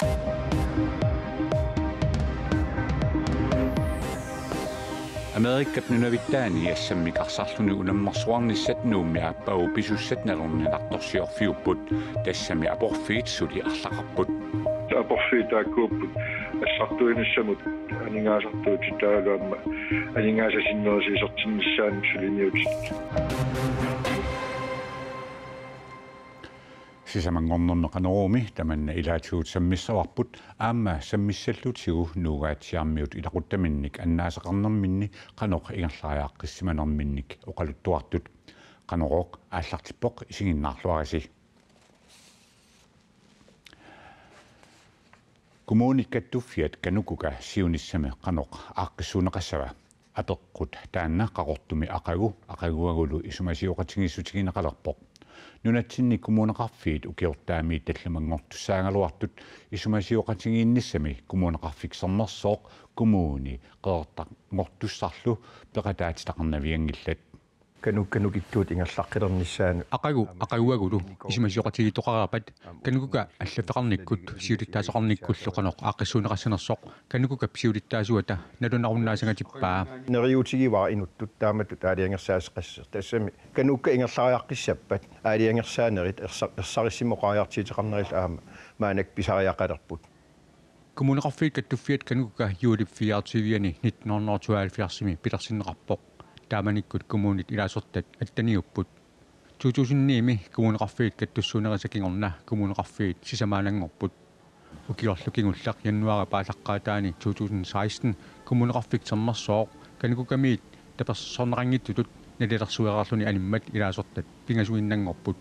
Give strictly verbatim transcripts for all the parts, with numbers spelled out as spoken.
Amerikap nunavittaani assammik arsarluni unammersuarnissat Nuummi aappaagu pisussat nalorninartorsiorfiupput, tassami aporfiit suli arlaqarput. Aporfiit taakkuupput assartuinissamut aningaasartuutit taavalu aamma aningaasat sinnerisiisertinnissaannut suliniutit. Sisamanngornermi Qanoruumi tamanna ilaatigut sammissavarput, aamma sammissallutigu Nuugaatsiarmiut ilaquttaminnik annaasaqarnerminni qanoq ingerlariaqqissimanerminnik oqaluttuartut. Qanorooq aallartippoq, isiginnaarluarisi. Kommunit kattuffiat KANUKOKA siunissami qanoq aaqqissuunneqassava? Apeqqut taanna Qaqortumi aqagu aqaguagulu isumasioqatigiissutigineqalerpoq. Nunatsinni kommuneqarfiit ukiortaamiit tallimanngortussaagaluartut isumasioqatigiinnissami Kommuneqarfik Sermersooq kommuni qeqertanngortussarlu peqataatitaqarnavianngillat. KANUKOKA-mut ingerlaqqilernissaanut. Aqagu aqaguagulu isumasioqatigiittoqareerpat KANUKOKA allaffeqarnikkut siulittaasoqarnikkullu qanoq aaqqissuunneqassanersoq KANUKOKA-p siulittaasuata nalunarunnaasangatippaa. Neriuutigivara inuttut taamatut aalajangersaateqassasoq. Tassami KANUKOKA ingerlariaqqissappat aalajangersaanerit ersa-, ersarissimik oqariartuuteqarnerillu aamma maannakkut pisariaqalerput. Kommuneqarfiit kattuffiat KANUKOKA juulip fireogtyve-ani nitten hundrede og tooghalvfjerds-imi pilersinneqarpoq. Taamanikkut kommunit ilaasortat atteniupput. To tusind ni-mi kommuneqarfiit kattussuunerisa kingorna kommuneqarfiit sisamaananngorput. Ukiorlu kingulleq januaarip aallaqqaataani to tusind seksten Kommuneqarfik Sermersooq KANUKOKA-miit tapersersorneqanngitsutut nalilersuereerluni animmat ilaasortat pingasuinnanngorput.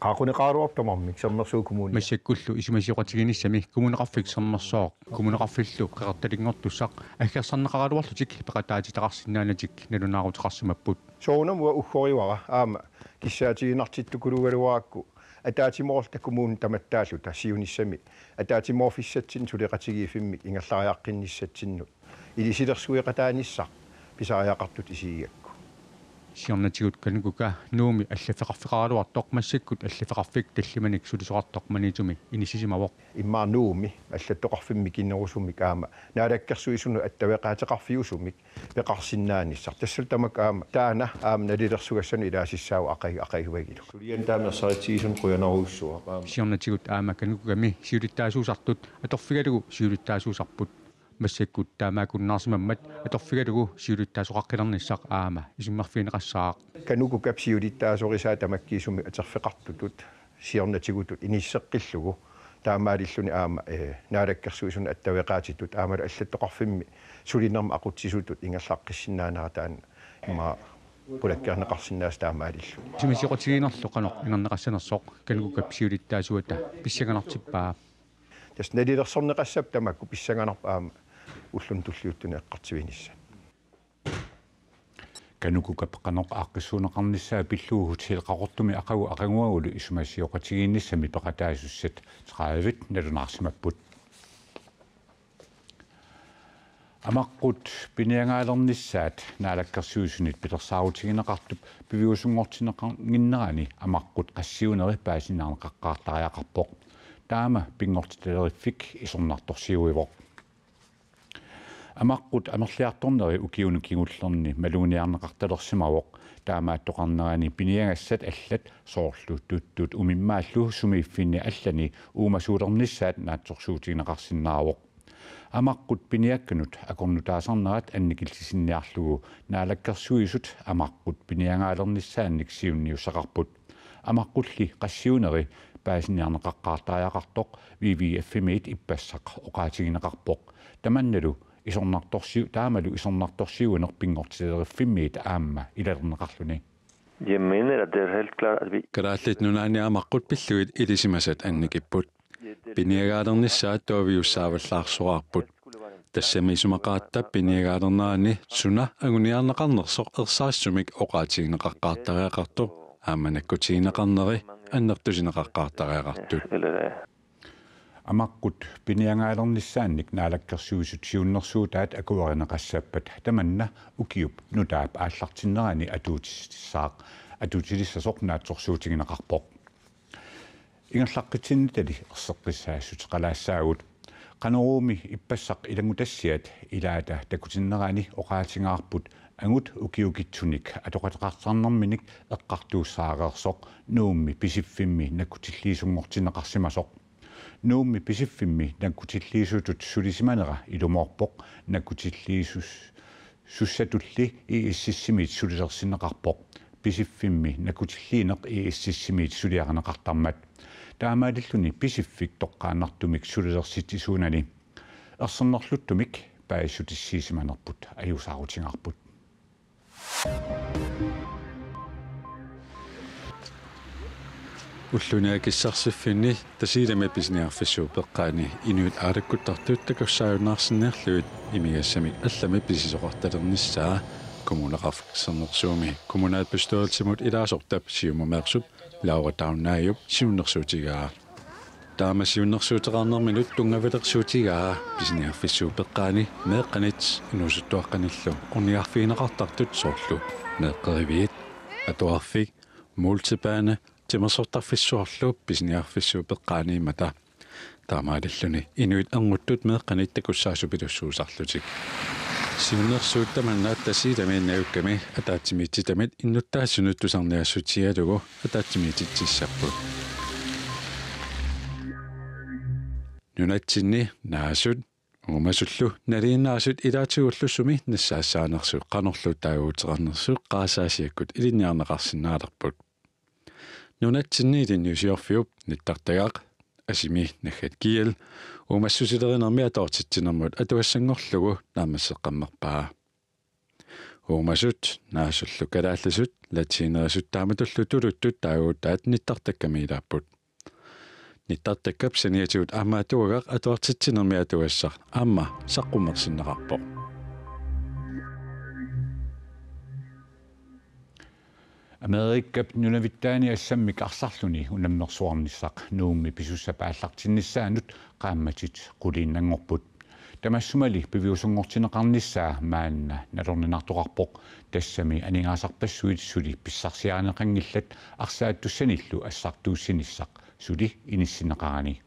Qaaqqunneqaraluarpoq tamarmik Sermersuup Kommunia. Massakkullu isumasioqatigiinnissami Kommuneqarfik Sermersooq kommuneqarfillu qeqertalinngortussaq aggersarneqaraluarlutik peqataatitaqarsinnaanatik nalunaaruteqarsimapput. Soorunami uggorivara aamma kissaatigiinnartittukuluugaluarakku ataatsimoorluta kommunit tamattaalluta siunissami ataatsimoorfissatsinnut suleqatigiiffimmik ingerlariaqqinnissatsinnut ilisilersueqataanissaq pisariaqartutut isigigakku. Siornatigut KANUKOKA Nuummi allaffeqarfeqaraluartoq massakkut allaffeqarfik tallimanik sulisoqartoq Maniitsumi inissisimavoq. Immaqa Nuummi allattoqarfimmi kinnerusumik aamma Naalakkersuisunut attaveqaateqarfiusumik peqarsinnaanissaq. Tassalu tamakku aamma taanna aamma nalilersugassanut ilaasissaavoq aqagu-, aqaguagilu. Suliani taama ersaritsigisumik qujanarujussuaq aamma. Siornatigut aamma KANUKOKA-mi siulittaasuusartut atorfigalugu siulittaasuusarput. Massakkut taamaakkunnaarsimammat atorfigalugu siulittaasoqaqqilernissaq aamma isummerfigineqassaaq. KANUKOKA-p siulittaasorisaa tamakkiisumik atorfeqartutut siornatigutut inisseqqillugu taamaalilluni aamma, eh, Naalakkersuisunut attaveqaatitut aammalu allattoqarfimmi sulinermi aqutsisutut ingerlaqqissinnaanera taanna immaqa qulakkeerneqarsinnaasut taamaalilluni. Isumasioqatigiinnerlu qanoq inerneqassanersoq KANUKOKA-p siulittaasuata pissanganartippaa. Tassa nalilersorneqassappat tamakku pissanganarpoq aamma ulluni tulliuttuni eqqartuinissaq. KANUKOKA-p qanoq aaqqissuunneqarnissaa pillugu Hotel Qaqortumi aqagu aqaguagulu isumasioqatigiinnissami peqataasussat tredive nalunaarsimapput. Amaqqut piniagaalernissaat Naalakkersuisunit pilersaarutigineqartup piviusunngortinneqannginnerani amaqqut qassiuneri paasiniarneqaqqaartariaqarpoq. Taama pinngortitaleriffik isornartorsiuivoq. Amaqqut amerliartorneri ukiuni kingullerni maluginiarneqartalersimavoq. Taamaattoqarnerani piniagassat allat soorlu tuttut umimmaallu sumiiffinni allani uumasuulernissaat naatsorsuutigineqarsinnaavoq. Amaqqut piniakkanut akornutaasarnerat annikillisinniarlugu Naalakkersuisut amaqqut piniagaalernissaannik siunniussaqarput. Amaqqulli qassiuneri paasiniarneqaqqaartariaqartoq WWF-imiit ippassaq oqaatigineqarpoq. Tamannalu isornartorsiu-, taamalu isornartorsiuineq pinngortiteriffimmit aamma ilalerneqarluni. Jeg mener, at det er helt klart, at vi Kalaallit Nunaanni amaqqut pillugit ilisimasat annikipput. Piniagaalernissaat tuaviussaavallaarsoraarput. Tassami isumaqarpoq piniagaalernerani suna anguniarneqarnersoq ersarissumik oqaatigineqaqqaartariaqartoq aamma nakkutigineqarneri annertusineqaqqaartariaqartut. Amaqqut piniagaalernissaannik Naalakkersuisut siunnersuutaat akuerineqassappat tamanna ukiup nutaap aallartinnerani atuutissaaq, atuutilissasoq naatsorsuutigineqarpoq. Ingerlaqqitsinnitali erseqqissaassutsit qalaassaagut. Qanoruumi ippassaq ilanngutassiat ilaata takutinnerani oqaatigaarput angut ukiukitsunik atoqateqartarnerminik eqqartuussaareersoq Nuummi Pisiffimmi nakkutilliisunngortinneqarsimasoq. Nuummi Pisiffimmi nakkutilliisutut sulisimanera ilumoorpoq nakkutilliisus- -sussatulli I S S-imiit sulilersinneqarpoq. Pisiffimmi nakkutilliineq I S S-imiit suliarineqartarmat. Taamaalilluni Pisiffik toqqaannartumik sulilersitsisuunani. Ersernerluttumik paasissutissiisimanerput ajuusaarutigaarput. Ulluni akissarsiffinni Tasiilami pisiniarfissuup eqqaani inuit aalakkuttartut takussaajunnaarsinniarlugit imigassamik allami pisisoqartalernissaa Kommuneqarfik Sermersuumi kommunalbestyrelsimut ilaasortap Siumumeersup Laura Taunajup siunnersuutigaa. Taama siunnersuuteqarnerminut tunngavilersuutigaa pisiniarfissuup eqqaani meeqqanit inuusuttuaqqanillu ornigarfigineqartartut soorlu meeqqeriviit, atuarfik, multibane, timersortarfissuarlu pisiniarfissuup eqqaaniimmata. Taamaalilluni inuit ernuttut meeqqanit takussaassupilussuusarlutik. Siunnersuut tamanna Tasiilami najukkami ataatsimiititamit innuttaasunut tusarniaassutigalugu ataatsimiititsissapput. Nunatsinni naasut, uumasullu nalinginnaasut ilaatigullu sumi nassaassaanersut qanorlu taaguuteqarnersut qarasaasiakkut ilinniarneqarsinnaalerput. Nunatsinni ilinniusiorfiup nittartagaq asimi naggat G L uumassusilerinermi atuartitsinermut atuassanngorlugu naammasseqqammerpaa. Uumasut, naasullu kalaallisut, latiinerisut taamatullu tuluttut taaguutaat nittartakkami ilaapput. Nittartakkap saniatigut aamma atuagaq atuartitsinermi atugassaq aamma saqqummersinneqarpoq. Amerikap nunavittaani assammik arsarluni unammersuarnissaq Nuummi pisussap aallartinnissaanut qaammatit quliinnanngorput. Tamassumali piviusunngortinneqarnissaa maanna nalorninartoqarpoq, tassami aningaasarpassuit suli pissarsiarineqanngillat arsaattussanillu assartuussinissaq suli inissinneqarani.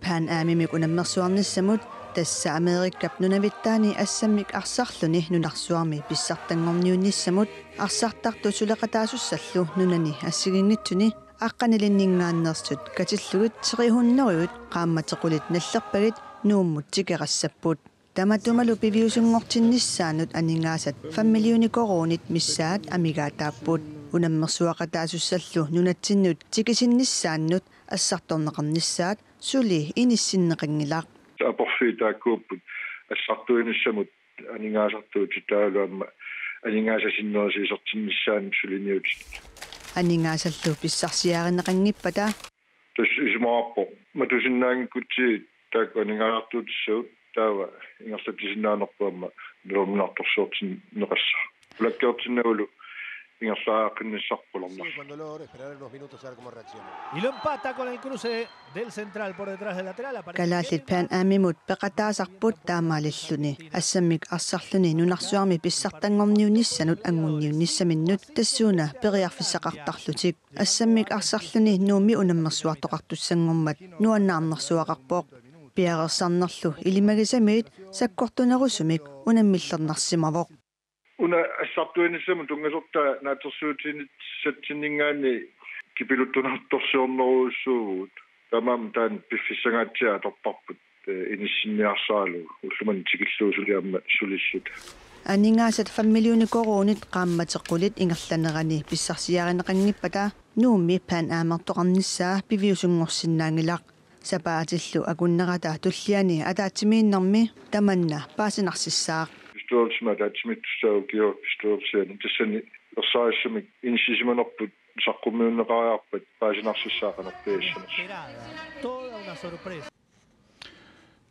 Pan Amimik unammersuarnissamut, tassa Amerikap nunavittaani assammik arsarluni nunarsuarmi pissartanngorniunnissamut, arsartartut suleqataasussallu nunani assigiinngitsuni aqqanilinninngaanneersut katillugit tre hundrede qaammatit qulit nallerpagit Nuummut tikerassapput. Tamatumalu piviusunngortinnissaanut aningaasat fem millioner koruunit missaat amigaataapput. Unammersuaqataasussallu nunatsinnut tikisinnissaannut assartorneqarnissaat suli inissinneqanngilaq. Aporfiit taakkuupput assartuinissamut aningaasartuutit taavalu aamma aningaasat sinnerisa isertinnissaannut suliniutit. Aningaasallu pissarsiarineqanngippata. Tassa isumaqarpoq matusinnaanngikkutsigit taakku aningaasartuutissavut taava ingerlatsisinnaanerput aamma nalorninartorsiortinneqassaaq. Ulakkeertinnagulu ingerlariaqqinnissarput qularnarlugu. Y lo empata con el cruce del central por detrás del lateral. Kalaallit Pan Amimut peqataasarput taamaalilluni assammik arsarluni nunarsuarmi pissartanngorniunnissanut anguniunnissaminnut tassuuna periarfissaqartarlutik. Assammik arsarluni Nuummi unammersuartoqartussanngormat nuannaarnersuaqarpoq. Piareersarnerlu ilimagisamiit sakkortunerusumik unammillernarsimavoq. Una assartuinissamut tunngasortaa naatsorsuutiginnissatsinninngaanniit kipiluttunartorsiornerujussuuvugut. Taamaammat taanna piffissangaatsiaq atorparput, eh, inissinniarsaralugu ullumimut tikillugu suli aamma sulilluta. Aningaasat fem millioner koruunit qaammatit qulit ingerlanerani pissarsiarineqanngippata Nuummi Pan Amertoqarnissaa piviusunngorsinnaanngilaq. Sapaatillu akunnerata tulliani ataatsimiinnermi tamanna paasinarsissaaq. Bestyrelsimi ataatsimiittussaavoq ukiup bestyrelsiani, tassani ersarissumik inissisimanerput saqqummiunneqariarpat paasinarsissaaq qanorpiaq issanersoq. Toda una sorpresa.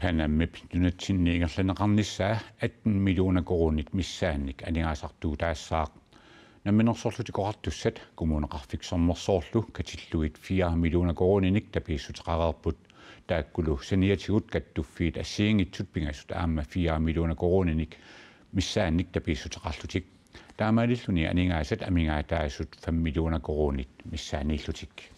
Pan Amip nunatsinni ingerlanneqarnissaa atten millioner koruunit missaannik aningaasartuutaassaaq. Namminersorlutik Oqartussat, Kommuneqarfik Sermersoorlu katillugit fire millioner koruuninik tapiissuteqareerput. Taakkulu saniatigut kattuffiit assigiinngitsut pingasut aamma fire millioner koruuninik missaannik tapiissuteqarlutik. Taamaalilluni aningaasat amigaataasut fem millioner koruunit missaaniillutik.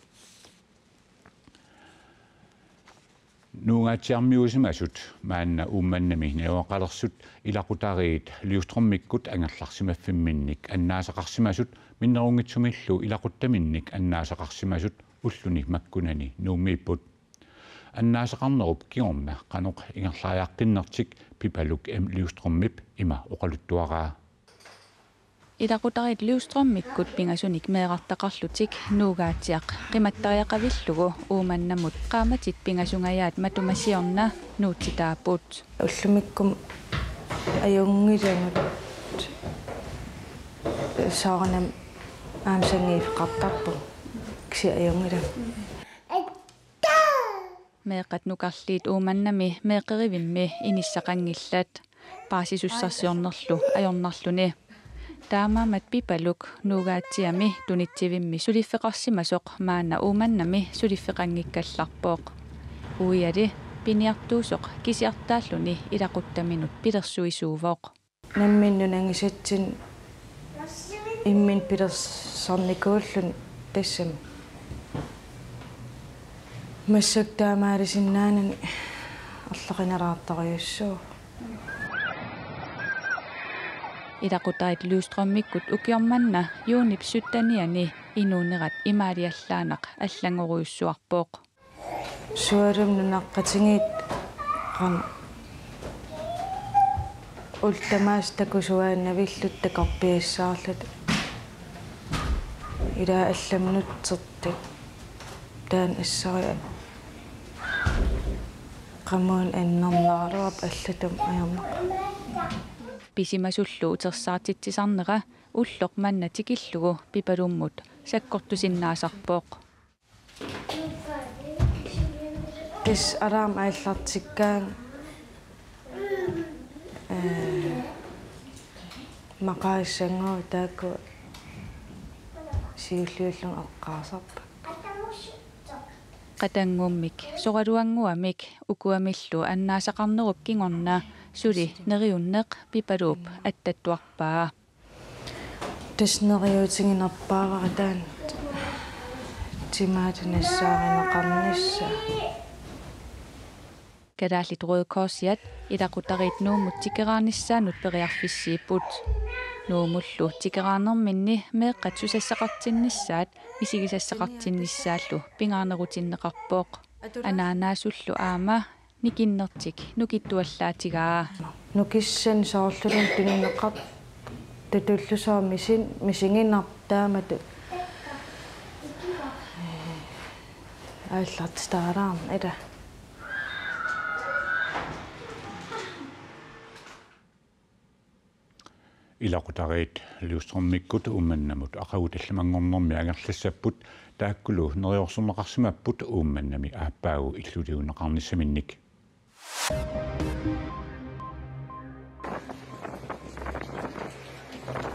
Nuugaatsiarmiuusimasut maanna Uummannami najugaqalersut ilaqutariit Løvstrømikkut angerlarsimaffimminnik annaasaqarsimasut minnerunngitsumillu ilaquttaminnik annaasaqarsimasut ulluni makkunani Nuummiipput. Annaasaqarnerup kingorna qanoq ingerlariaqqinnertik Pipaluk M. Løvstrømip ima oqaluttuaraa. Ilaqutariit Løvstrømikkut pingasunik meerartaqarlutik Nuugaatsiaq qimattariaqavillugu Uummannamut qaammatit pingasungajaat matuma siorna nuutsitaapput. Ullumikkut ajunngilagut soorunami aamma sanngiiffeqartarpugut, kisianni ajunngilagut. Meeqqat nukarliit Uummannami meeqqerivimmi inissaqanngillat paasisussarsiornerlu ajornarluni. Taamaammat Pipaluk Nuugaatsiami tunitsivimmi suliffeqarsimasoq maanna Uummannami suliffeqanngikkallarpoq. Uiali piniartuusoq kisiartaalluni ilaquttaminut pilersuisuuvoq. Nammineq nunangisatsinni imminut pilersarnikuulluni tassami. Massakkut taamaalisinnaanani arlaqinalaartarujussuuvoq. Ilaqutariit Løvstrømikkut ukioq manna juunip syttenianni inuunerat imaaliallaannaq allanngorujussuarpoq. Sualummik nunaqqatigiit qanoq ullut tamaasa takusuaannavilluta takorpiassaarluta. Ilaa allamut nutsertut taanna assariarluni qamuuna annernaaraluarpoq allatut ajornaqaaq. Pisimasullu utersaartitsisarnera ulloq manna tikillugu Pipalummut sakkortusinnaasarpoq. Tassa alarmi aallartikkaangat, ee, maqaasissannguaq taakku siulliullugit eqqaasarput. Qatanngummik, soraluannguamik, ukuamillu annaasaqarnerup kingorna suli neriunneq Pipaluup attattuarpaa. Tassa neriuutiginerpaavara taanna timaata nassaarineqarnissaa. Kalaallit Røde Korsiat ilaqutariit Nuummut tikeraarnissaannut periarfissiipput. Nuummullu tikeraarnerminni meeqqat susassaqartinnissaat misigisassaqartinnissaallu pingaarnerutinneqarpoq. Anaanaasullu aamma nikinnertik nukittuallaatigaa. Nukissanik soorlulumi tunineqartutullu soorlu misi-, misiginarpoq taamatut aallartitaraluarmat ila. Ilaqutariit Løvstrømikkut Uummannamut aqagu tallimanngornermi angerlassapput, taakkulu neriorsorneqarsimapput Uummannami aappaagu illuliunneqarnissaminnik.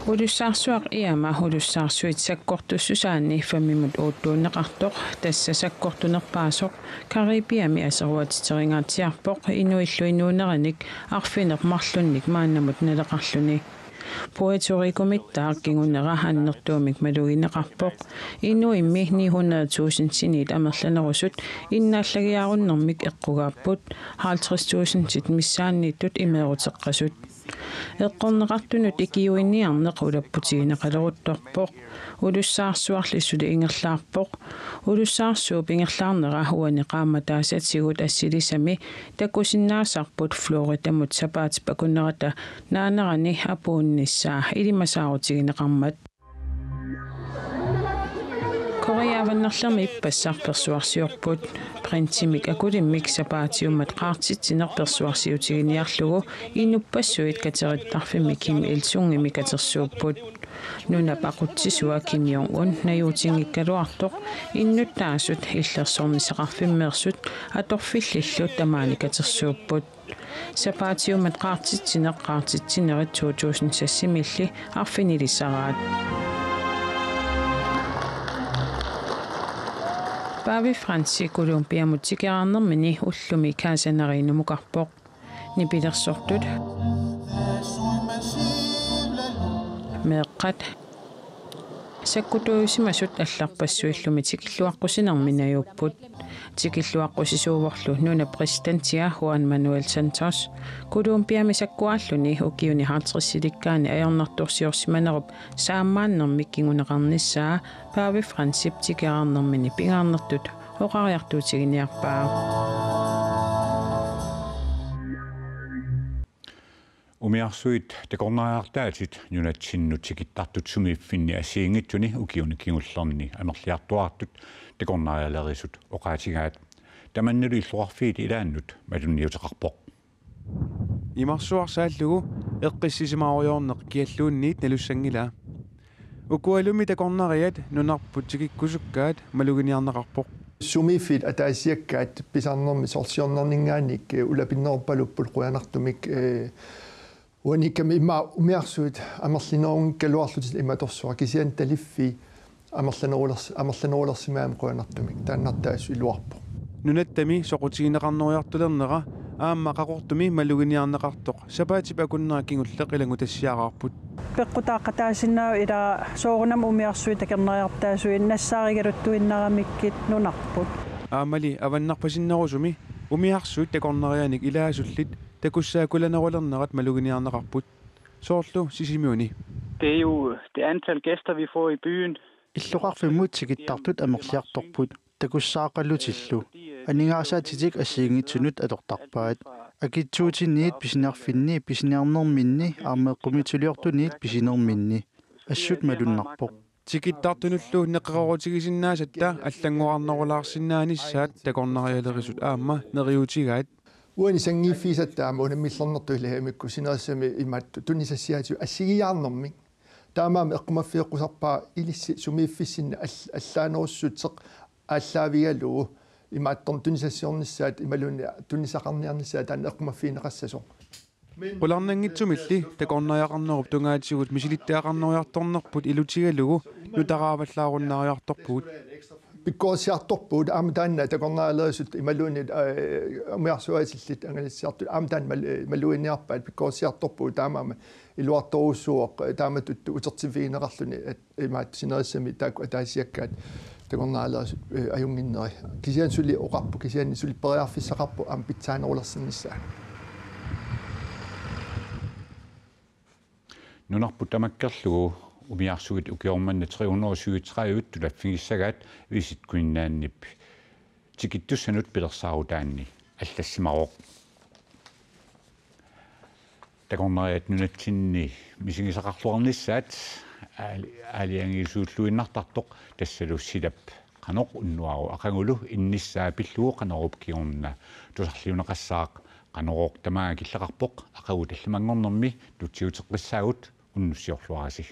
Ulussaarsuaq Iama ulussaarsuit sakkortussusaanni fem-imut uuttuunneqartoq, tassa sakkortunerpaasoq Caribiami aseruatiteringaatsiarpoq inuillu inuunerinik arfineq-marlunnik maannamut naleqarluni. Puerto Ricomittaaq kingunera annertuumik malugineqarpoq. Inuimmi ni hundrede tusindiniit amerlanerusut innaallagiarunnermik eqqugaapput, halvtreds tusindit missaanniittut imeeruteqqasut. Eqqorneqartunut ikiuiniarneq ulapputigineqaleruttorpoq. Ulussaarsuarli suli ingerlaarpoq. Ulussaarsuup ingerlaarnera uani qaammataassatigut assilisami takusinnaasarput Floridamut sapaatip akunnerata naanerani apuunnissaa ilimasaarutigineqarmat. Korea Avannaarlermi ippassaq persuarsiorput. Printimik akulimmik sapaatiummat qaartitsineq persuarsiutiginiarlugu inuppassuit katerittarfimmi Kim Il-sungimi katersuupput. Nunap aqutsisua Kim Jong-un najuutinngikkaluartoq innuttaasut illersornissaqarfimmeersut atorfillillu tamaani katersuupput. Sapaatiummat qaartitsineq qaartitsinerit to tusind seks-imilli arfinilisaraat. Pave Francis Colombiamut tikeraarnermini ullumi Casa Nariinumukarpoq. Nipilersortut, meeqqat, Sakkutuusimasut allarpassuillumi tikilluaqqusinermi najuupput. Tikilluaqqusisuuvorlu nunap præsidentia Juan Manuel Santos Colombiami sakkuaalluni ukiuni halvtredsilikkaani ajornartorsiorsimanerup saammaannermik kinguneqarnissaa Pave Francip tikeraarnermini pingaarnertut oqariartuutiginiarpaa. Umiarsuit takornariartaatit nunatsinnut tikittartut sumiiffinni assigiinngitsuni ukiuni kingullerni amerliartuaartut takornarialerisut oqaatigaat. Tamannalu illoqarfiit ilaannut malunniuteqarpoq. Imarsuarsaallugu eqqissisimaarujoorneq kialluunniit nalussanngilaa. Ukualumi takornariat nunarput tikikkusukkaat maluginiarneqarpoq. Sumiiffiit ataasiakkaat pisarnermi sorsiornerninngaanniik, eh, ulapinneruppaluppoq qujanartumik, eh, uaniikkami immaqa umiarsuit amerlinerunngikkaluarlutik imatorsuaq kisianni taliffii amerlanerulers-, amerlanerulersimagami qujanartumik taannartaasut iluarpoq. Nunattami soqutigineqarnerujortulernera aamma Qaqortumi maluginiarneqartoq sapaatip akunnera kingulleq ilanngutassiaraarput. Peqqutaaqataasinnaavoq ila soorunami umiarsuit takornariartaasuit nassaarigaluttuinnaramikkit nunarput. Aammali avannarpasinnerusumi umiarsuit takornarianik ilaasullit takussaat kulannerulernerat maluginiarneqarput. Soorlu Sisimiuni. Det er jo det antal gæster, vi får i byen. Illoqarfimmut tikittartut amerliartorput takussaaqalutillu. Aningaasaatitik assigiinngitsunut atortarpaat. Akitsuutiniit pisiniarfinni, pisiniarnerminni aamma eqqumiitsuliortuniit pisinerminni. Assut malunnarpoq. Tikittartunullu neqeroorutigisinnaasatta allanngorarnerulaarsinnaanissaat takornarialerisut aamma neriuutigaat. Uani sanngiiffigisatta aamma unammillernertut ilagamikku sinerissami imaattoq tunisassiaatigut assigiiaarnermik. Taamaammat eqqumaffigeqqusarpara ilissi sumiiffissinni all-, allaanerussuteq aallaavigalugu imaattorneq tunisassiornissaat imaluunniit tunisaqarniarnissaat taanna eqqumaffigineqassasoq. Qularnanngitsumilli takornariaqarnerup tungaatigut misilittagaqarnerujortornerput ilutigalugu nutaraavallaarunnaariartorpugut. Pikkorisiartorpugut aamma taanna takornarialerisut imaluunniit, eh, umiarsuaatillit angalatsiartut aamma taanna mal-, maluginiarpaat pikkorisiartorpugut taamaammat iluartorujussuuvoq, eh, taamatut utertiffigineqarluni, eh, imaattoq sinerissami taakku ataasiakkaat takornarialerisut, eh, ajunnginneri. Kisianni suli oqarpoq, kisianni suli periarfissaqarpoq aamma pitsaanerulersinnissaa. Nunarput tamakkerlugu umiarsuit ukioq manna tre hundrede og syvogtredive tulaffigissagaat Visit Greenlandip tikittussanut pilersaarutaanni allassimavoq. Takornariat nunatsinni misigisaqarluarnissaat aali-, aalajangiisuulluinnartartoq tassalu silap qanoq unnuaru aqagulu innissaa pillugu Qanorup kingorna tusarliunneqassaaq. Qanorooq tamaanga killeqarpoq aqagu tallimanngornermi nutsiuteqqissaagut, unnussiorluarisi.